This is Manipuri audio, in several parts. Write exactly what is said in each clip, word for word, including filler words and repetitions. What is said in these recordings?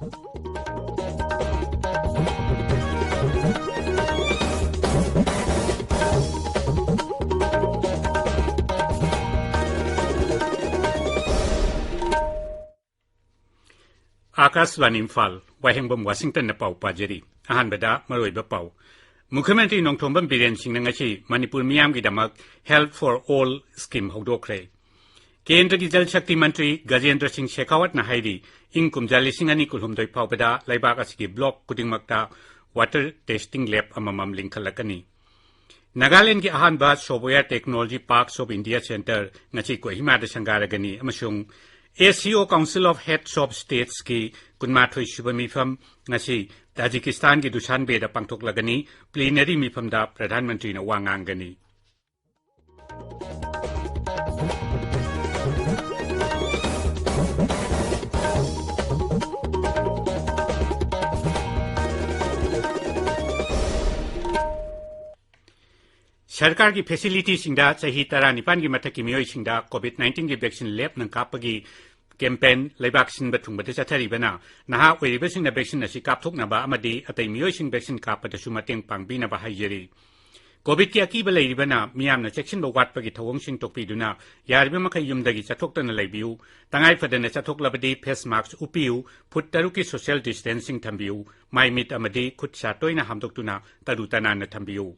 ꯑꯥꯀꯥꯁꯕꯥꯅꯤ ꯏꯝꯐꯥꯜ, ꯋꯥꯍꯦꯡꯕꯝ ꯋꯥꯁꯤꯡꯇꯟꯅ ꯄꯥꯎ ꯄꯥꯖꯔꯤ꯫ ꯑꯍꯥꯟꯕꯗ ꯃꯔꯨꯑꯣꯏꯕ ꯄꯥꯎ꯫ ꯃꯨꯈ꯭ꯌ ꯃꯟꯇ꯭ꯔꯤ ꯅꯣꯡꯊꯣꯝꯕꯝ ꯕꯤꯔꯦꯟ ꯁꯤꯡꯅ ꯉꯁꯤ Manipur ꯃꯤꯌꯥꯝꯒꯤꯗꯃꯛ Help for All scheme ꯍꯧꯗꯣꯛꯈ꯭ꯔꯦ꯫ ꯀꯦꯟꯗ꯭ꯔꯒꯤ ꯖꯜ ꯁꯛꯇꯤ ꯃꯟꯇ꯭ꯔꯤ ꯒꯖꯦꯟꯗ꯭ꯔ ꯁꯤꯡ ꯁꯦꯈꯥꯋꯠꯅ ꯍꯥꯏꯔꯤ, ꯏꯪ ꯀꯨꯝꯖꯥ ꯂꯤꯁꯤꯡ ꯑꯅꯤ ꯀꯨꯟꯍꯨꯝꯗꯣꯏ ꯐꯥꯎꯕꯗ ꯂꯩꯕꯥꯛ ꯑꯁꯤꯒꯤ block ꯈꯨꯗꯤꯡꯃꯛꯇ water testing lab ꯑꯃꯃꯝ ꯂꯤꯡꯈꯠꯂꯛꯀꯅꯤ꯫ ꯅꯥꯒꯥꯂꯦꯟꯗꯒꯤ ꯑꯍꯥꯟꯕ Software Technology Parks of India Centre ꯉꯁꯤ ꯀꯣꯍꯤꯃꯥꯗ ꯁꯪꯒꯥꯔꯒꯅꯤ ꯑꯃꯁꯨꯡ S C O Council of Heads of States ꯀꯤ ꯀꯨꯟꯃꯥꯊꯣꯏ ꯁꯨꯕ ꯃꯤꯐꯝ ꯉꯁꯤ ꯇꯥꯖꯤꯀꯤꯁꯇꯥꯟꯒꯤ ꯗꯨꯁꯥꯟꯕꯦꯗ ꯄꯥꯡꯊꯣꯛꯂꯒꯅꯤ꯫ Plenary ꯃꯤꯐꯝꯗ ꯄ꯭ꯔꯙꯥꯟ ꯃꯟꯇ꯭ꯔꯤꯅ ꯋꯥ ꯉꯥꯡꯒꯅꯤ꯫ ꯁꯔꯀꯥꯔꯒꯤ facility ꯁꯤꯡꯗ ꯆꯍꯤ ꯇꯔꯥꯅꯤꯄꯥꯟꯒꯤ ꯃꯊꯛꯀꯤ ꯃꯤꯑꯣꯏꯁꯤꯡꯗ COVID nineteen ꯒꯤ vaccine ꯂꯦꯞꯅ ꯀꯥꯞꯄꯒꯤ campaign ꯂꯩꯕꯥꯛ ꯁꯤꯟꯕ ꯊꯨꯡꯕꯗ ꯆꯠꯊꯔꯤꯕꯅ ꯅꯍꯥ ꯑꯣꯏꯔꯤꯕꯁꯤꯡꯅ vaccine ꯑꯁꯤ ꯀꯥꯞꯊꯣꯛꯅꯕ ꯑꯃꯗꯤ ꯑꯇꯩ ꯃꯤꯑꯣꯏꯁꯤꯡ vaccine ꯀꯥꯞꯄꯗꯁꯨ ꯃꯇꯦꯡ ꯄꯥꯡꯕꯤꯅꯕ ꯍꯥꯏꯖꯔꯤ꯫ COVID ꯀꯤ ꯑꯀꯤꯕ ꯂꯩꯔꯤꯕꯅ ꯃꯤꯌꯥꯝꯅ ꯆꯦꯛꯁꯤꯟꯕ ꯋꯥꯠꯄꯒꯤ ꯊꯧꯑꯣꯡꯁꯤꯡ ꯇꯣꯛꯄꯤꯗꯨꯅ ꯌꯥꯔꯤꯕ ꯃꯈꯩ ꯌꯨꯝꯗꯒꯤ ꯆꯠꯊꯣꯛꯇꯅ ꯂꯩꯕꯤꯌꯨ꯫ ꯇꯉꯥꯏ ꯐꯗꯅ ꯆꯠꯊꯣꯛꯂꯕꯗꯤ face mask ꯎꯞꯄꯤꯌꯨ, foot ꯇꯔꯨꯛꯀꯤ social distancing ꯊꯝꯕꯤꯌꯨ, ꯃꯥꯏ ꯃꯤꯠ ꯑꯃꯗꯤ ꯈꯨꯠ ꯁꯥ ꯇꯣꯏꯅ ꯍꯥꯝꯗꯣꯛꯇꯨꯅ ꯇꯔꯨ ꯇꯅꯥꯟꯅ ꯊꯝꯕꯤꯌꯨ꯫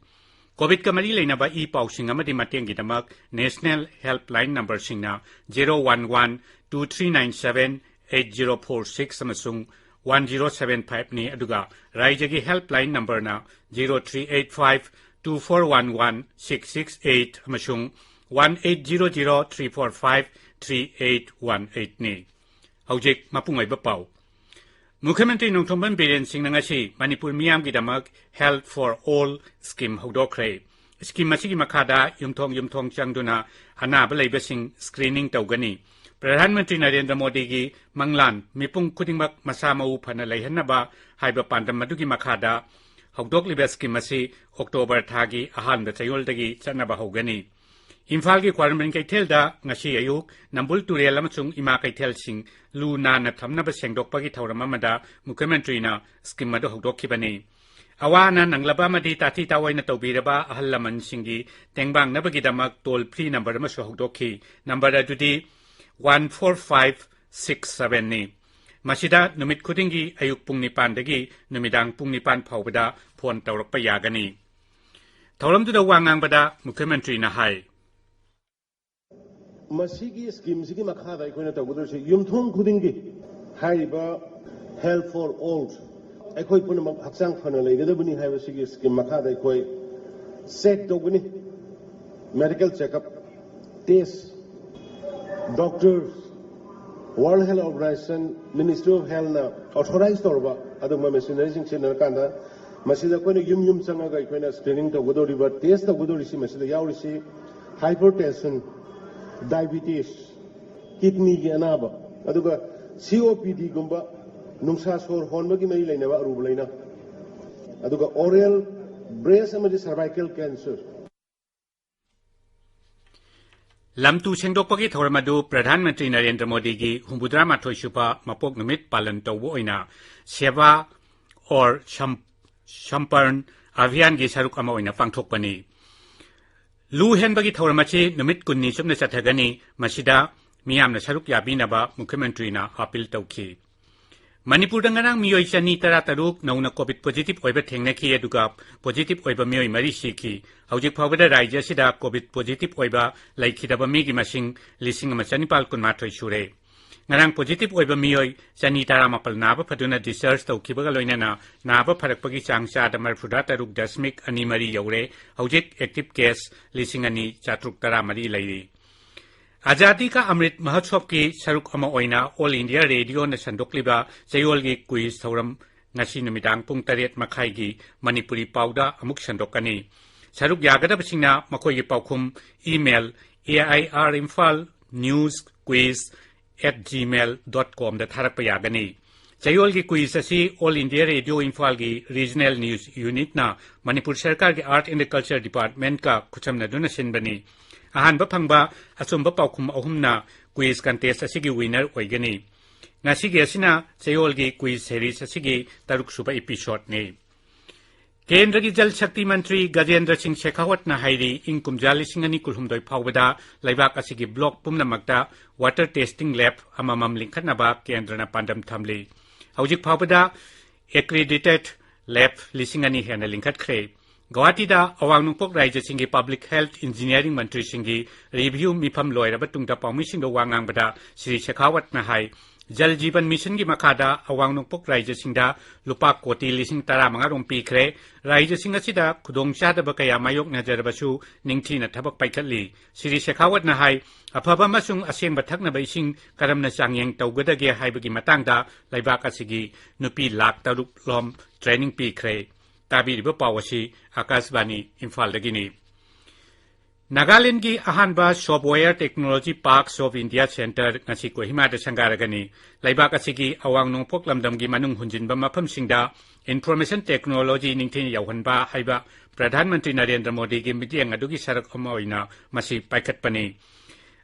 COVID ꯀ ꯃꯔꯤ ꯂꯩꯅꯕ ꯏ ꯄꯥꯎꯁꯤꯡ ꯑꯃꯗꯤ ꯃꯇꯦꯡꯒꯤꯗꯃꯛ National Helpline number ꯁꯤꯡꯅ zero one one two three nine seven eight zero four six ꯑꯃꯁꯨꯡ one zero seven five ꯅꯤ, ꯑꯗꯨꯒ ꯔꯥꯏꯖ꯭ꯌꯒꯤ helpline number ꯅ zero three eight five two four one one six six eight ꯑꯃꯁꯨꯡ one eight zero zero three four five three eight one eight ꯅꯤ꯫ ꯍꯧꯖꯤꯛ ꯃꯄꯨꯡ ꯑꯣꯏꯕ ꯄꯥꯎ꯫ ꯃꯨꯈ꯭ꯌ ꯃꯟꯇ꯭ꯔꯤ ꯅꯣꯡꯊꯣꯝꯕꯝ ꯕꯤꯔꯦꯟ ꯁꯤꯡꯅ ꯉꯁꯤ Manipur ꯃꯤꯌꯥꯝꯒꯤꯗꯃꯛ Help for All scheme ꯍꯧꯗꯣꯛꯈ꯭ꯔꯦ꯫ Scheme ꯑꯁꯤꯒꯤ ꯃꯈꯥꯗ ꯌꯨꯝꯊꯣꯡ ꯌꯨꯝꯊꯣꯡ ꯆꯪꯗꯨꯅ ꯑꯅꯥꯕ ꯂꯩꯕꯁꯤꯡ screening ꯇꯧꯒꯅꯤ꯫ ꯄ꯭ꯔꯙꯥꯟ ꯃꯟꯇ꯭ꯔꯤ ꯅꯔꯦꯟꯗ꯭ꯔ ꯃꯣꯗꯤꯒꯤ ꯃꯪꯂꯥꯟ ꯃꯤꯄꯨꯝ ꯈꯨꯗꯤꯡꯃꯛ ꯃꯁꯥ ꯃꯎ ꯐꯅ ꯂꯩꯍꯟꯅꯕ ꯍꯥꯏꯕ ꯄꯥꯟꯗꯝ ꯑꯗꯨꯒꯤ ꯃꯈꯥꯗ ꯍꯧꯗꯣꯛꯂꯤꯕ scheme ꯑꯁꯤ October ꯊꯥꯒꯤ ꯑꯍꯥꯟꯕ ꯆꯌꯣꯜꯗꯒꯤ ꯆꯠꯅꯕ ꯍꯧꯒꯅꯤ꯫ ꯏꯝꯐꯥꯜꯒꯤ ꯈ꯭ꯋꯥꯏꯔꯝꯕꯟ ꯀꯩꯊꯦꯜꯗ ꯉꯁꯤ ꯑꯌꯨꯛ ꯅꯝꯕꯨꯜ ꯇꯨꯔꯦꯜ ꯑꯃꯁꯨꯡ ꯏꯃꯥ ꯀꯩꯊꯦꯜꯁꯤꯡ ꯂꯨ ꯅꯥꯟꯅ ꯊꯝꯅꯕ ꯁꯦꯡꯗꯣꯛꯄꯒꯤ ꯊꯧꯔꯝ ꯑꯃꯗ ꯃꯨꯈ꯭ꯌꯃꯟꯇ꯭ꯔꯤꯅ ꯁ꯭ꯀꯤꯝ ꯑꯗꯨ ꯍꯧꯗꯣꯛꯈꯤꯕꯅꯤ꯫ ꯑꯋꯥ ꯑꯅꯥ ꯅꯪꯂꯕ ꯑꯃꯗꯤ ꯇꯥꯊꯤ ꯇꯥꯑꯣꯏꯅ ꯇꯧꯕꯤꯔꯕ ꯑꯍꯜ ꯂꯃꯟꯁꯤꯡꯒꯤ ꯇꯦꯡꯕꯥꯡꯅꯕꯒꯤꯗꯃꯛ ꯇꯣꯜ ꯐ꯭ꯔꯤ ꯅꯝꯕꯔ ꯑꯃꯁꯨ ꯍꯧꯗꯣꯛꯈꯤ꯫ ꯅꯝꯕꯔ ꯑꯗꯨꯗꯤ ꯋꯥꯟ ꯐꯣꯔ ꯐꯥꯏꯚ ꯁꯤꯛꯁ ꯁꯚꯦꯟꯅꯤ꯫ ꯃꯁꯤꯗ ꯅꯨꯃꯤꯠ ꯈꯨꯗꯤꯡꯒꯤ ꯑꯌꯨꯛ ꯄꯨꯡ ꯅꯤꯄꯥꯟꯗꯒꯤ ꯅꯨꯃꯤꯗꯥꯡ ꯄꯨꯡ ꯅꯤꯄꯥꯟ ꯐꯥꯎꯕꯗ ꯐꯣꯟ ꯇꯧꯔꯛꯄ ꯌꯥꯒꯅꯤ꯫ ꯊꯧꯔꯝꯗꯨꯗ ꯋꯥ ꯉꯥꯡꯕꯗ ꯃꯨꯈ꯭ꯌꯃꯟꯇ꯭ꯔꯤꯅ ꯍꯥꯏ꯫ ꯃꯁꯤꯒꯤ ꯁ꯭ꯀꯤꯝꯁꯤꯒꯤ ꯃꯈꯥꯗ ꯑꯩꯈꯣꯏꯅ ꯇꯧꯒꯗꯧꯔꯤꯁꯤ ꯌꯨꯝꯊꯣꯡ ꯈꯨꯗꯤꯡꯒꯤ ꯍꯥꯏꯔꯤꯕ Health for All, ꯑꯩꯈꯣꯏ ꯄꯨꯝꯅꯃꯛ ꯍꯛꯆꯥꯡ ꯐꯅ ꯂꯩꯒꯗꯕꯅꯤ ꯍꯥꯏꯕꯁꯤꯒꯤ ꯁ꯭ꯀꯤꯝ ꯃꯈꯥꯗ ꯑꯩꯈꯣꯏ ꯆꯦꯛ ꯇꯧꯒꯅꯤ꯫ Medical checkup, test, doctor, World Health Organization, Ministry of Healthꯅ ꯑꯣꯊꯣꯔꯥꯏꯖ ꯇꯧꯔꯕ ꯑꯗꯨꯒꯨꯝꯕ ꯃꯦꯁꯤꯅꯔꯤꯁꯤꯡ ꯁꯤꯖꯤꯟꯅꯔꯀꯥꯟꯗ ꯃꯁꯤꯗ ꯑꯩꯈꯣꯏꯅ ꯌꯨꯝ ꯌꯨꯝ ꯆꯪꯉꯒ ꯑꯩꯈꯣꯏꯅ ꯁ꯭ꯀ꯭ꯔꯤꯅꯤꯡ ꯇꯧꯒꯗꯧꯔꯤꯕ, ꯇꯦꯁ ꯇꯧꯒꯗꯧꯔꯤꯁꯤ ꯃꯁꯤꯗ ꯌꯥꯎꯔꯤꯁꯤ ꯍꯥꯏꯄꯔ ꯇꯦꯟꯁꯟ, ꯗꯥꯏꯕꯤꯇꯤꯁ, ꯀꯤꯗꯅꯤꯒꯤ ꯑꯅꯥꯕ, ꯑꯗꯨꯒ ꯁꯤ ꯑꯣ ꯄꯤ ꯗꯤꯒꯨꯝꯕ ꯅꯨꯡꯁꯥ ꯁꯣꯔ ꯍꯣꯟꯕꯒꯤ ꯃꯔꯤ ꯂꯩꯅꯕ ꯑꯔꯨꯕ ꯂꯥꯏꯅꯥ, ꯑꯗꯨꯒ ꯑꯣꯔꯦꯜ, ꯕ꯭ꯔꯦꯁ ꯑꯃꯗꯤ ꯁꯔꯚꯥꯏꯀꯦꯜ ꯀꯦꯟꯁꯔ꯫ ꯂꯝ ꯇꯨ ꯁꯦꯡꯗꯣꯛꯄꯒꯤ ꯊꯧꯔꯝ ꯑꯗꯨ ꯄ꯭ꯔꯙꯥꯟ ꯃꯟꯇ꯭ꯔꯤ ꯅꯔꯦꯟꯗ꯭ꯔ ꯃꯣꯗꯤꯒꯤ ꯍꯨꯝꯐꯨꯇꯔꯥ ꯃꯥꯊꯣꯏ ꯁꯨꯕ ꯃꯄꯣꯛ ꯅꯨꯃꯤꯠ ꯄꯥꯂꯟ ꯇꯧꯕ ꯑꯣꯏꯅ ꯁꯦꯕꯥ ꯑꯣꯔ ꯁꯝ-, ꯁꯝꯄꯔꯟ ꯑꯚꯤꯌꯥꯟꯒꯤ ꯁꯔꯨꯛ ꯑꯃ ꯑꯣꯏꯅ ꯄꯥꯡꯊꯣꯛꯄꯅꯤ꯫ ꯂꯨ ꯍꯦꯟꯕꯒꯤ ꯊꯧꯔꯝ ꯑꯁꯤ ꯅꯨꯃꯤꯠ ꯀꯨꯟꯅꯤ ꯆꯨꯞꯅ ꯆꯠꯊꯒꯅꯤ꯫ ꯃꯁꯤꯗ ꯃꯤꯌꯥꯝꯅ ꯁꯔꯨꯛ ꯌꯥꯕꯤꯅꯕ ꯃꯨꯈ꯭ꯌꯃꯟꯇ꯭ꯔꯤꯅ ꯑꯥꯄꯤꯜ ꯇꯧꯈꯤ꯫ ꯃꯅꯤꯄꯨꯔꯗ ꯉꯔꯥꯡ ꯃꯤꯑꯣꯏ ꯆꯅꯤ ꯇꯔꯥꯇꯔꯨꯛ ꯅꯧꯅ ꯀꯣꯚꯤꯗ ꯄꯣꯖꯤꯇꯤꯚ ꯑꯣꯏꯕ ꯊꯦꯡꯅꯈꯤ, ꯑꯗꯨꯒ ꯄꯣꯖꯤꯇꯤꯚ ꯑꯣꯏꯕ ꯃꯤꯑꯣꯏ ꯃꯔꯤ ꯁꯤꯈꯤ꯫ ꯍꯧꯖꯤꯛ ꯐꯥꯎꯕꯗ ꯔꯥꯖ꯭ꯌ ꯑꯁꯤꯗ ꯀꯣꯚꯤꯗ ꯄꯣꯖꯤꯇꯤꯚ ꯑꯣꯏꯕ ꯂꯩꯈꯤꯗꯕ ꯃꯤꯒꯤ ꯃꯁꯤꯡ ꯂꯤꯁꯤꯡ ꯑꯃ ꯆꯅꯤꯄꯥꯜ ꯀꯨꯟꯃꯥꯊꯣꯏ ꯁꯨꯔꯦ꯫ ꯉꯔꯥꯡ ꯄꯣꯖꯤꯇꯤꯚ ꯑꯣꯏꯕ ꯃꯤꯑꯣꯏ ꯆꯅꯤ ꯇꯔꯥꯃꯥꯄꯜ ꯅꯥꯕ ꯐꯗꯨꯅ ꯗꯤꯁꯆꯥꯔꯖ ꯇꯧꯈꯤꯕꯒ ꯂꯣꯏꯅꯅ ꯅꯥꯕ ꯐꯔꯛꯄꯒꯤ ꯆꯥꯡ ꯆꯥꯗ ꯃꯔꯤꯐꯨꯇꯔꯥ ꯇꯔꯨꯛ ꯗꯁꯃꯤꯛ ꯑꯅꯤ ꯃꯔꯤ ꯌꯧꯔꯦ꯫ ꯍꯧꯖꯤꯛ ꯑꯦꯛꯇꯤꯚ ꯀꯦꯁ ꯂꯤꯁꯤꯡ ꯑꯅꯤ ꯆꯥꯇ꯭ꯔꯨꯛ ꯇꯔꯥꯃꯔꯤ ꯂꯩꯔꯤ꯫ ꯑꯖꯥꯗꯤ ꯀꯥ ꯑꯃ꯭ꯔꯤꯠ ꯃꯍꯣꯠꯁꯣꯚꯀꯤ ꯁꯔꯨꯛ ꯑꯃ ꯑꯣꯏꯅ ꯑꯣꯜ ꯏꯟꯗꯤꯌꯥ ꯔꯦꯗꯤꯑꯣꯅ ꯁꯟꯗꯣꯛꯂꯤꯕ ꯆꯌꯣꯜꯒꯤ ꯀ꯭ꯋꯤꯖ ꯊꯧꯔꯝ ꯉꯁꯤ ꯅꯨꯃꯤꯗꯥꯡ ꯄꯨꯡ ꯇꯔꯦꯠ ꯃꯈꯥꯏꯒꯤ ꯃꯅꯤꯄꯨꯔꯤ ꯄꯥꯎꯗ ꯑꯃꯨꯛ ꯁꯟꯗꯣꯛꯀꯅꯤ꯫ ꯁꯔꯨꯛ ꯌꯥꯒꯗꯕꯁꯤꯡꯅ ꯃꯈꯣꯏꯒꯤ ꯄꯥꯎꯈꯨꯝ email, A I R Imphal news quiz at gmail dot comꯗ ꯊꯥꯔꯛꯄ ꯌꯥꯒꯅꯤ꯫ ꯆꯌꯣꯜꯒꯤ ꯀ꯭ꯋꯤꯖ ꯑꯁꯤ ꯑꯣꯜ ꯏꯟꯗꯤꯌꯥ ꯔꯦꯗꯤꯑꯣ ꯏꯝꯐꯥꯜꯒꯤ ꯔꯤꯖꯅꯦꯜ ꯅ꯭ꯌꯨꯁ ꯌꯨꯅꯤꯠꯅ ꯃꯅꯤꯄꯨꯔ ꯁꯔꯀꯥꯔꯒꯤ ꯑꯥꯔꯠ ꯑꯦꯟꯗ ꯀꯜꯆꯔ ꯗꯤꯄꯥꯔꯠꯃꯦꯟꯠꯀ ꯈꯨꯠꯁꯝꯅꯗꯨꯅ ꯁꯤꯟꯕꯅꯤ꯫ ꯑꯍꯥꯟꯕ ꯐꯪꯕ ꯑꯆꯨꯝꯕ ꯄꯥꯎꯈꯨꯝ ꯑꯍꯨꯝꯅ quiz contest ꯑꯁꯤꯒꯤ winner ꯑꯣꯏꯒꯅꯤ꯫ ꯉꯁꯤꯒꯤ ꯑꯁꯤꯅ ꯆꯌꯣꯜꯒꯤ quiz series ꯑꯁꯤꯒꯤ ꯇꯔꯨꯛꯁꯨꯕ episodeꯅꯤ꯫ ꯀꯦꯟꯗ꯭ꯔꯒꯤ ꯖꯜ ꯁꯛꯇꯤ ꯃꯟꯇ꯭ꯔꯤ ꯒꯖꯦꯟꯗ꯭ꯔ ꯁꯤꯡ ꯁꯦꯈꯥꯋꯠꯅ ꯍꯥꯏꯔꯤ, ꯏꯪ ꯀꯨꯝꯖꯥ ꯂꯤꯁꯤꯡ ꯑꯅꯤ ꯀꯨꯟꯍꯨꯝꯗꯣꯏ ꯐꯥꯎꯕꯗ ꯂꯩꯕꯥꯛ ꯑꯁꯤꯒꯤ block ꯄꯨꯝꯅꯃꯛꯇ water testing lab ꯑꯃꯃꯝ ꯂꯤꯡꯈꯠꯅꯕ ꯀꯦꯟꯗ꯭ꯔꯅ ꯄꯥꯟꯗꯝ ꯊꯝꯂꯤ꯫ ꯍꯧꯖꯤꯛ ꯐꯥꯎꯕꯗ accredited lab ꯂꯤꯁꯤꯡ ꯑꯅꯤ ꯍꯦꯟꯅ ꯂꯤꯡꯈꯠꯈ꯭ꯔꯦ꯫ ꯒꯧꯍꯥꯇꯤꯗ ꯑꯋꯥꯡ ꯅꯣꯡꯄꯣꯛ ꯔꯥꯖ꯭ꯌꯁꯤꯡꯒꯤ public health engineering ꯃꯟꯇ꯭ꯔꯤꯁꯤꯡꯒꯤ review ꯃꯤꯐꯝ ꯂꯣꯏꯔꯕ ꯇꯨꯡꯗ ꯄꯥꯎꯃꯤꯁꯤꯡꯗ ꯋꯥ ꯉꯥꯡꯕꯗ ꯁ꯭ꯔꯤ ꯁꯦꯈꯥꯋꯠꯅ ꯍꯥꯏ, ꯖꯜ ꯖꯤꯕꯟ ꯃꯤꯁꯟꯒꯤ ꯃꯈꯥꯗ ꯑꯋꯥꯡ ꯅꯣꯡꯄꯣꯛ ꯔꯥꯖ꯭ꯌꯁꯤꯡꯗ ꯂꯨꯄꯥ ꯀꯣꯇꯤ ꯂꯤꯁꯤꯡ ꯇꯔꯥꯃꯉꯥ ꯔꯣꯝ ꯄꯤꯈ꯭ꯔꯦ꯫ ꯔꯥꯖ꯭ꯌꯁꯤꯡ ꯑꯁꯤꯗ ꯈꯨꯗꯣꯡꯆꯥꯗꯕ ꯀꯌꯥ ꯃꯥꯌꯣꯛꯅꯖꯔꯕꯁꯨ ꯅꯤꯡꯊꯤꯅ ꯊꯕꯛ ꯄꯥꯏꯈꯠꯂꯤ꯫ ꯁ꯭ꯔꯤ ꯁꯦꯈꯥꯋꯠꯅ ꯍꯥꯏ, ꯑꯐꯕ ꯑꯃꯁꯨꯡ ꯑꯁꯦꯡꯕ ꯊꯛꯅꯕ ꯏꯁꯤꯡ ꯀꯔꯝꯅ ꯆꯥꯡꯌꯦꯡ ꯇꯧꯒꯗꯒꯦ ꯍꯥꯏꯕꯒꯤ ꯃꯇꯥꯡꯗ ꯂꯩꯕꯥꯛ ꯑꯁꯤꯒꯤ ꯅꯨꯄꯤ ꯂꯥꯈ ꯇꯔꯨꯛ ꯂꯣꯝ training ꯄꯤꯈ꯭ꯔꯦ꯫ ꯇꯥꯕꯤꯔꯤꯕ ꯄꯥꯎ ꯑꯁꯤ ꯑꯀꯥꯁꯕꯥꯅꯤ ꯏꯝꯐꯥꯜꯗꯒꯤꯅꯤ꯫ ꯅꯥꯒꯥꯂꯦꯟꯗꯒꯤ ꯑꯍꯥꯟꯕ Software Technology Parks of India Centre ꯉꯁꯤ ꯀꯣꯍꯤꯃꯥꯗ ꯁꯪꯒꯥꯔꯒꯅꯤ꯫ ꯂꯩꯕꯥꯛ ꯑꯁꯤꯒꯤ ꯑꯋꯥꯡ ꯅꯣꯡꯄꯣꯛ ꯂꯝꯗꯝꯒꯤ ꯃꯅꯨꯡ ꯍꯨꯟꯖꯤꯟꯕ ꯃꯐꯝꯁꯤꯡꯗ information technology ꯅꯤꯡꯊꯤꯅ ꯌꯧꯍꯟꯕ ꯍꯥꯏꯕ ꯄ꯭ꯔꯙꯥꯟ ꯃꯟꯇ꯭ꯔꯤ ꯅꯔꯦꯟꯗ꯭ꯔ ꯃꯣꯗꯤꯒꯤ ꯃꯤꯠꯌꯦꯡ ꯑꯗꯨꯒꯤ ꯁꯔꯨꯛ ꯑꯃ ꯑꯣꯏꯅ ꯃꯁꯤ ꯄꯥꯏꯈꯠꯄꯅꯤ꯫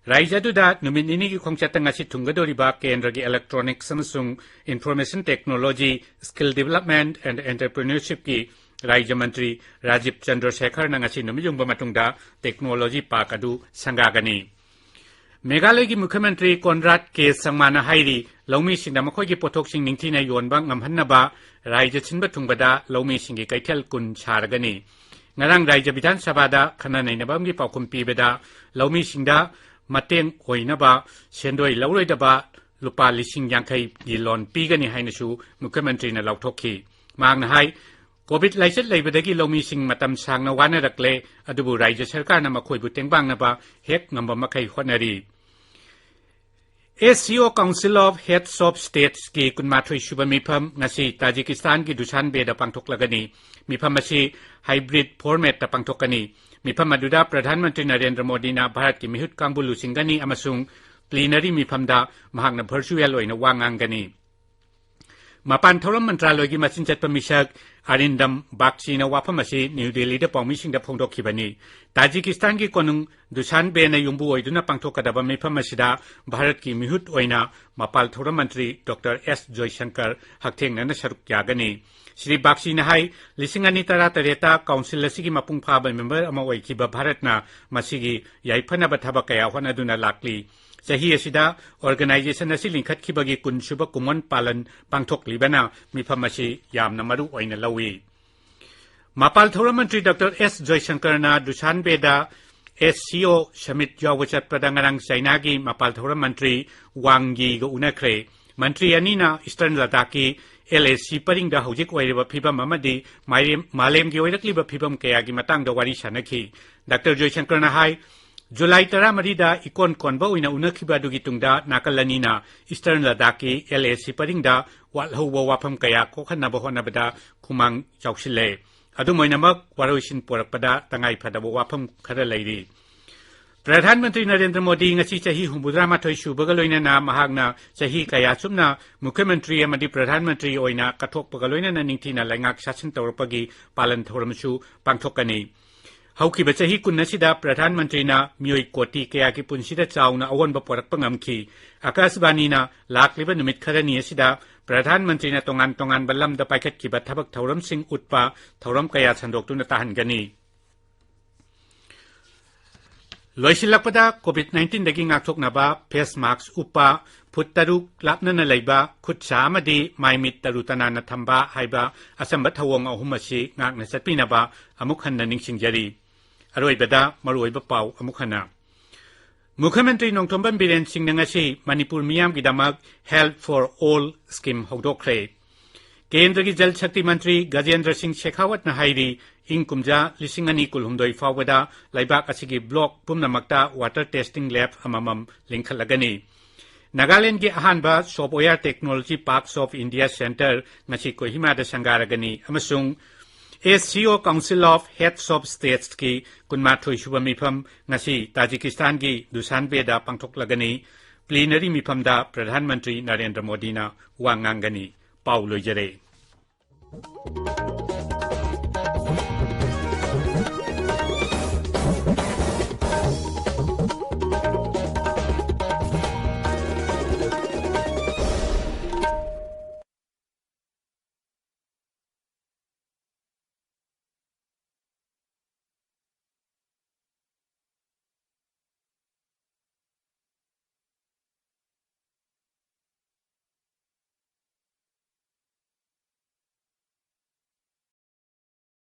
ꯔꯥꯖ꯭ꯌ ꯑꯗꯨꯗ ꯅꯨꯃꯤꯠ ꯅꯤꯅꯤꯒꯤ ꯈꯣꯡꯆꯠꯇ ꯉꯁꯤ ꯊꯨꯡꯒꯗꯧꯔꯤꯕ ꯀꯦꯟꯗ꯭ꯔꯒꯤ Electronics ꯑꯃꯁꯨꯡ Information Technology, Skill Development and Entrepreneurshipꯀꯤ ꯔꯥꯖ꯭ꯌ ꯃꯟꯇ꯭ꯔꯤ ꯔꯥꯖꯤꯕ ꯆꯟꯗ꯭ꯔ ꯁꯦꯈꯔꯅ ꯉꯁꯤ ꯅꯨꯃꯤꯠ ꯌꯨꯡꯕ ꯃꯇꯨꯡꯗ technology park ꯑꯗꯨ ꯁꯪꯒꯥꯒꯅꯤ꯫ ꯃꯦꯘꯥꯂꯌꯒꯤ ꯃꯨꯈ꯭ꯌ ꯃꯟꯇ꯭ꯔꯤ ꯀꯣꯟꯔꯥꯗ ꯀꯦ ꯁꯪꯃꯥꯅ ꯍꯥꯏꯔꯤ, ꯂꯧꯃꯤꯁꯤꯡꯅ ꯃꯈꯣꯏꯒꯤ ꯄꯣꯠꯊꯣꯛꯁꯤꯡ ꯅꯤꯡꯊꯤꯅ ꯌꯣꯟꯕ ꯉꯝꯍꯟꯅꯕ ꯔꯥꯖ꯭ꯌ ꯁꯤꯟꯕ ꯊꯨꯡꯕꯗ ꯂꯧꯃꯤꯁꯤꯡꯒꯤ ꯀꯩꯊꯦꯜ ꯀꯨꯟ ꯁꯥꯔꯒꯅꯤ꯫ ꯉꯔꯥꯡ ꯔꯥꯖ꯭ꯌ ꯕꯤꯙꯥꯟ ꯁꯚꯥꯗ ꯈꯟꯅ ꯅꯩꯅꯕ ꯑꯃꯒꯤ ꯄꯥꯎꯈꯨꯝ ꯄꯤꯕꯗ ꯂꯧꯃꯤꯁꯤꯡꯗ ꯃꯇꯦꯡ ꯑꯣꯏꯅꯕ ꯁꯦꯟꯗꯣꯏ ꯂꯧꯔꯣꯏꯗꯕ ꯂꯨꯄꯥ ꯂꯤꯁꯤꯡ ꯌꯥꯡꯈꯩꯒꯤ loan ꯄꯤꯒꯅꯤ ꯍꯥꯏꯅꯁꯨ ꯃꯨꯈ꯭ꯌ ꯃꯟꯇ꯭ꯔꯤꯅ ꯂꯥꯎꯊꯣꯛꯈꯤ꯫ ꯃꯍꯥꯛꯅ ꯍꯥꯏ, COVID ꯂꯥꯏꯆꯠ ꯂꯩꯕꯗꯒꯤ ꯂꯧꯃꯤꯁꯤꯡ ꯃꯇꯝ ꯁꯥꯡꯅ ꯋꯥꯅꯔꯛꯂꯦ, ꯑꯗꯨꯕꯨ ꯔꯥꯖ꯭ꯌ ꯁꯔꯀꯥꯔꯅ ꯃꯈꯣꯏꯕꯨ ꯇꯦꯡꯕꯥꯡꯅꯕ ꯍꯦꯛ ꯉꯝꯕ ꯃꯈꯩ ꯍꯣꯠꯅꯔꯤ꯫ SCO Council of Heads of Statesꯀꯤ ꯀꯨꯟꯃꯥꯊꯣꯏ ꯁꯨꯕ ꯃꯤꯐꯝ ꯉꯁꯤ ꯇꯥꯖꯤꯀꯤꯁꯇꯥꯟꯒꯤ ꯗꯨꯁꯥꯟꯕꯦꯗ ꯄꯥꯡꯊꯣꯛꯂꯒꯅꯤ꯫ ꯃꯤꯐꯝ ꯑꯁꯤ hybrid formatꯇ ꯄꯥꯡꯊꯣꯛꯀꯅꯤ꯫ ꯃꯤꯐꯝ ꯑꯗꯨꯗ ꯄ꯭ꯔꯙꯥꯟ ꯃꯟꯇ꯭ꯔꯤ ꯅꯔꯦꯟꯗ꯭ꯔ ꯃꯣꯗꯤꯅ ꯚꯥꯔꯠꯀꯤ ꯃꯤꯍꯨꯠ ꯀꯥꯡꯕꯨ ꯂꯨꯆꯤꯡꯒꯅꯤ ꯑꯃꯁꯨꯡ plenary ꯃꯤꯐꯝꯗ ꯃꯍꯥꯛꯅ virtual ꯑꯣꯏꯅ ꯋꯥ ꯉꯥꯡꯒꯅꯤ꯫ ꯃꯄꯥꯟ ꯊꯧꯔꯝ ꯃꯟꯇ꯭ꯔꯥꯂꯣꯏꯒꯤ ꯃꯆꯤꯟ ꯆꯠꯄ ꯃꯤꯁꯛ ꯑꯔꯤꯟꯗꯝ ꯕꯥꯒꯆꯤꯅ ꯋꯥꯐꯝ ꯑꯁꯤ ꯅ꯭ꯌꯨ ꯗꯦꯜꯂꯤꯗ ꯄꯥꯎꯃꯤꯁꯤꯡꯗ ꯐꯣꯡꯗꯣꯛꯈꯤꯕꯅꯤ꯫ ꯇꯥꯖꯤꯀꯤꯁꯇꯥꯟꯒꯤ ꯀꯣꯅꯨꯡ ꯗꯨꯁꯥꯟꯕꯦꯅ ꯌꯨꯝꯕꯨ ꯑꯣꯏꯗꯨꯅ ꯄꯥꯡꯊꯣꯛꯀꯗꯕ ꯃꯤꯐꯝ ꯑꯁꯤꯗ ꯚꯥꯔꯠꯀꯤ ꯃꯤꯍꯨꯠ ꯑꯣꯏꯅ ꯃꯄꯥꯟ ꯊꯧꯔꯝ ꯃꯟꯇ꯭ꯔꯤ ꯗꯣꯛꯇꯔ ꯑꯦꯁ ꯖꯣꯏꯁꯪꯀꯔ ꯍꯛꯊꯦꯡꯅꯅ ꯁꯔꯨꯛ ꯌꯥꯒꯅꯤ꯫ ꯁ꯭ꯔꯤ ꯕꯥꯒꯆꯤꯅ ꯍꯥꯏ, ꯂꯤꯁꯤꯡ ꯑꯅꯤ ꯇꯔꯥ ꯇꯔꯦꯠꯇ ꯀꯥꯎꯟꯁꯤꯜ ꯑꯁꯤꯒꯤ ꯃꯄꯨꯡ ꯐꯥꯕ ꯃꯦꯝꯕꯔ ꯑꯃ ꯑꯣꯏꯈꯤꯕ ꯚꯥꯔꯠꯅ ꯃꯁꯤꯒꯤ ꯌꯥꯏꯐꯅꯕ ꯊꯕꯛ ꯀꯌꯥ ꯍꯣꯠꯅꯗꯨꯅ ꯂꯥꯛꯂꯤ꯫ ꯆꯍꯤ ꯑꯁꯤꯗ ꯑꯣꯔꯒꯅꯥꯏꯖꯦꯁꯟ ꯑꯁꯤ ꯂꯤꯡꯈꯠꯈꯤꯕꯒꯤ ꯀꯨꯟꯁꯨꯕ ꯀꯨꯝꯑꯣꯟ ꯄꯥꯂꯟ ꯄꯥꯡꯊꯣꯛꯂꯤꯕꯅ ꯃꯤꯐꯝ ꯑꯁꯤ ꯌꯥꯝꯅ ꯃꯔꯨ ꯑꯣꯏꯅ ꯂꯧꯏ꯫ ꯃꯄꯥꯜ ꯊꯧꯔꯝ ꯃꯟꯇ꯭ꯔꯤ ꯗꯣꯛꯇꯔ ꯑꯦꯁ ꯖꯣꯏꯁꯪꯀꯔꯅ ꯗꯨꯁꯥꯟꯕꯦꯗ ꯑꯦꯁ ꯁꯤ ꯑꯣ ꯁꯃꯤꯠ ꯌꯥꯎꯕ ꯆꯠꯄꯗ ꯉꯔꯥꯡ ꯆꯥꯏꯅꯥꯒꯤ ꯃꯄꯥꯜ ꯊꯧꯔꯝ ꯃꯟꯇ꯭ꯔꯤ ꯋꯥꯡ ꯌꯤꯒ ꯎꯅꯈ꯭ꯔꯦ꯫ ꯃꯟꯇ꯭ꯔꯤ ꯑꯅꯤꯅ ꯏꯁꯇꯔꯟ ꯂꯗꯥꯈꯀꯤ ꯑꯦꯜ ꯑꯦ ꯁꯤ ꯄꯔꯤꯡꯗ ꯍꯧꯖꯤꯛ ꯑꯣꯏꯔꯤꯕ ꯐꯤꯕꯝ ꯑꯃꯗꯤ ꯃꯥꯏꯔꯦꯝ-, ꯃꯥꯂꯦꯝꯒꯤ ꯑꯣꯏꯔꯛꯂꯤꯕ ꯐꯤꯕꯝ ꯀꯌꯥꯒꯤ ꯃꯇꯥꯡꯗ ꯋꯥꯔꯤ ꯁꯥꯟꯅꯈꯤ꯫ ꯗꯥꯛꯇꯔ ꯖꯣꯏꯁꯪꯀꯔꯅ ꯍꯥꯏ, ꯖꯨꯂꯥꯏ ꯇꯔꯥꯃꯔꯤꯗ ꯏꯀꯣꯟ ꯀꯣꯟꯕ ꯑꯣꯏꯅ ꯎꯅꯈꯤꯕ ꯑꯗꯨꯒꯤ ꯇꯨꯡꯗ ꯅꯥꯀꯜ ꯑꯅꯤꯅ ꯏꯁꯇꯔꯟ ꯂꯗꯥꯈꯀꯤ ꯑꯦꯜ ꯑꯦ ꯁꯤ ꯄꯔꯤꯡꯗ ꯋꯥꯠꯍꯧꯕ ꯋꯥꯐꯝ ꯀꯌꯥ ꯀꯣꯛꯍꯟꯅꯕ ꯍꯣꯠꯅꯕꯗ ꯈꯨꯃꯥꯡ ꯆꯥꯎꯁꯤꯜꯂꯦ꯫ ꯑꯗꯨꯝ ꯑꯣꯏꯅꯃꯛ, ꯋꯥꯔꯣꯏꯁꯤꯟ ꯄꯣꯔꯛꯄꯗ ꯇꯉꯥꯏ ꯐꯗꯕ ꯋꯥꯐꯝ ꯈꯔ ꯂꯩꯔꯤ꯫ ꯄ꯭ꯔꯙꯥꯟ ꯃꯟꯇ꯭ꯔꯤ ꯅꯔꯦꯟꯗ꯭ꯔ ꯃꯣꯗꯤ ꯉꯁꯤ ꯆꯍꯤ ꯍꯨꯝꯐꯨꯇꯔꯥꯃꯥꯊꯣꯏ ꯁꯨꯕꯒ ꯂꯣꯏꯅꯅ ꯃꯍꯥꯛꯅ ꯆꯍꯤ ꯀꯌꯥ ꯆꯨꯞꯅ ꯃꯨꯈ꯭ꯌ ꯃꯟꯇ꯭ꯔꯤ ꯑꯃꯗꯤ ꯄ꯭ꯔꯙꯥꯟ ꯃꯟꯇ꯭ꯔꯤ ꯑꯣꯏꯅ ꯀꯠꯊꯣꯛꯄꯒ ꯂꯣꯏꯅꯅ ꯅꯤꯡꯊꯤꯅ ꯂꯩꯉꯥꯛ ꯁꯥꯁꯟ ꯇꯧꯔꯛꯄꯒꯤ ꯄꯥꯂꯟ ꯊꯧꯔꯝꯁꯨ ꯄꯥꯡꯊꯣꯛꯀꯅꯤ꯫ ꯍꯧꯈꯤꯕ ꯆꯍꯤ ꯀꯨꯟ ꯑꯁꯤꯗ ꯄ꯭ꯔꯙꯥꯟ ꯃꯟꯇ꯭ꯔꯤꯅ ꯃꯤꯑꯣꯏ ꯀꯣꯇꯤ ꯀꯌꯥꯒꯤ ꯄꯨꯟꯁꯤꯗ ꯆꯥꯎꯅ ꯑꯑꯣꯟꯕ ꯄꯨꯔꯛꯄ ꯉꯝꯈꯤ꯫ ꯑꯀꯥꯁꯕꯥꯅꯤꯅ ꯂꯥꯛꯂꯤꯕ ꯅꯨꯃꯤꯠ ꯈꯔꯅꯤ ꯑꯁꯤꯗ ꯄ꯭ꯔꯙꯥꯟ ꯃꯟꯇ꯭ꯔꯤꯅ ꯇꯣꯉꯥꯟ ꯇꯣꯉꯥꯟꯕ ꯂꯝꯗ ꯄꯥꯏꯈꯠꯈꯤꯕ ꯊꯕꯛ ꯊꯧꯔꯝꯁꯤꯡ ꯎꯠꯄ ꯊꯧꯔꯝ ꯀꯌꯥ ꯁꯟꯗꯣꯛꯇꯨꯅ ꯇꯥꯍꯟꯒꯅꯤ꯫ ꯂꯣꯏꯁꯤꯜꯂꯛꯄꯗ, ꯀꯣꯚꯤꯗ ꯅꯥꯏꯟꯇꯤꯟꯗꯒꯤ ꯉꯥꯛꯊꯣꯛꯅꯕ ꯐꯦꯁ ꯃꯥꯛꯁ ꯎꯞꯄ, ꯐꯨꯠ ꯇꯔꯨꯛ ꯂꯥꯞꯅꯅ ꯂꯩꯕ, ꯈꯨꯠ ꯁꯥ ꯑꯃꯗꯤ ꯃꯥꯏ ꯃꯤꯠ ꯇꯔꯨ ꯇꯅꯥꯟꯅ ꯊꯝꯕ ꯍꯥꯏꯕ ꯑꯆꯝꯕ ꯊꯧꯑꯣꯡ ꯑꯍꯨꯝ ꯑꯁꯤ ꯉꯥꯛꯅ ꯆꯠꯄꯤꯅꯕ ꯑꯃꯨꯛ ꯍꯟꯅ ꯅꯤꯡꯁꯤꯡꯖꯔꯤ꯫ ꯑꯔꯣꯏꯕꯗ ꯃꯔꯨꯑꯣꯏꯕ ꯄꯥꯎ ꯑꯃꯨꯛ ꯍꯟꯅ꯫ ꯃꯨꯈ꯭ꯌ ꯃꯟꯇ꯭ꯔꯤ ꯅꯣꯡꯊꯣꯝꯕꯝ ꯕꯤꯔꯦꯟ ꯁꯤꯡꯅ ꯉꯁꯤ ꯃꯅꯤꯄꯨꯔ ꯃꯤꯌꯥꯝꯒꯤꯗꯃꯛ Health for All ꯁ꯭ꯀꯤꯝ ꯍꯧꯗꯣꯛꯈ꯭ꯔꯦ꯫ ꯀꯦꯟꯗ꯭ꯔꯒꯤ ꯖꯜ ꯁꯛꯇꯤ ꯃꯟꯇ꯭ꯔꯤ ꯒꯖꯦꯟꯗ꯭ꯔ ꯁꯤꯡ ꯁꯦꯈꯥꯋꯠꯅ ꯍꯥꯏꯔꯤ, ꯏꯪ ꯀꯨꯝꯖꯥ ꯂꯤꯁꯤꯡ ꯑꯅꯤ ꯀꯨꯟꯍꯨꯝꯗꯣꯏ ꯐꯥꯎꯕꯗ ꯂꯩꯕꯥꯛ ꯑꯁꯤꯒꯤ ꯕ꯭ꯂꯣꯛ ꯄꯨꯝꯅꯃꯛꯇ ꯋꯥꯇꯔ ꯇꯦꯁꯇꯤꯡ ꯂꯦꯕ ꯑꯃꯃꯝ ꯂꯤꯡꯈꯠꯂꯒꯅꯤ꯫ ꯅꯥꯒꯥꯂꯦꯟꯗꯒꯤ ꯑꯍꯥꯟꯕ software technology parks of India centre ꯉꯁꯤ ꯀꯣꯍꯤꯃꯥꯗ ꯁꯪꯒꯥꯔꯒꯅꯤ ꯑꯃꯁꯨꯡ ꯑꯦꯁ ꯁꯤ ꯑꯣ ꯀꯥꯎꯟꯁꯤꯜ ꯑꯣꯐ ꯍꯦꯗꯁ ꯑꯣꯐ ꯁ꯭ꯇꯦꯠꯁꯀꯤ ꯀꯨꯟꯃꯥꯊꯣꯏ ꯁꯨꯕ ꯃꯤꯐꯝ ꯉꯁꯤ ꯇꯥꯖꯤꯀꯤꯁꯇꯥꯟꯒꯤ ꯗꯨꯁꯥꯟꯕꯦꯗ ꯄꯥꯡꯊꯣꯛꯂꯒꯅꯤ꯫ ꯄ꯭ꯂꯤꯅꯔꯤ ꯃꯤꯐꯝꯗ ꯄ꯭ꯔꯙꯥꯟ ꯃꯟꯇ꯭ꯔꯤ ꯅꯔꯦꯟꯗ꯭ꯔ ꯃꯣꯗꯤꯅ ꯋꯥ ꯉꯥꯡꯒꯅꯤ꯫ ꯄꯥꯎ ꯂꯣꯏꯖꯔꯦ꯫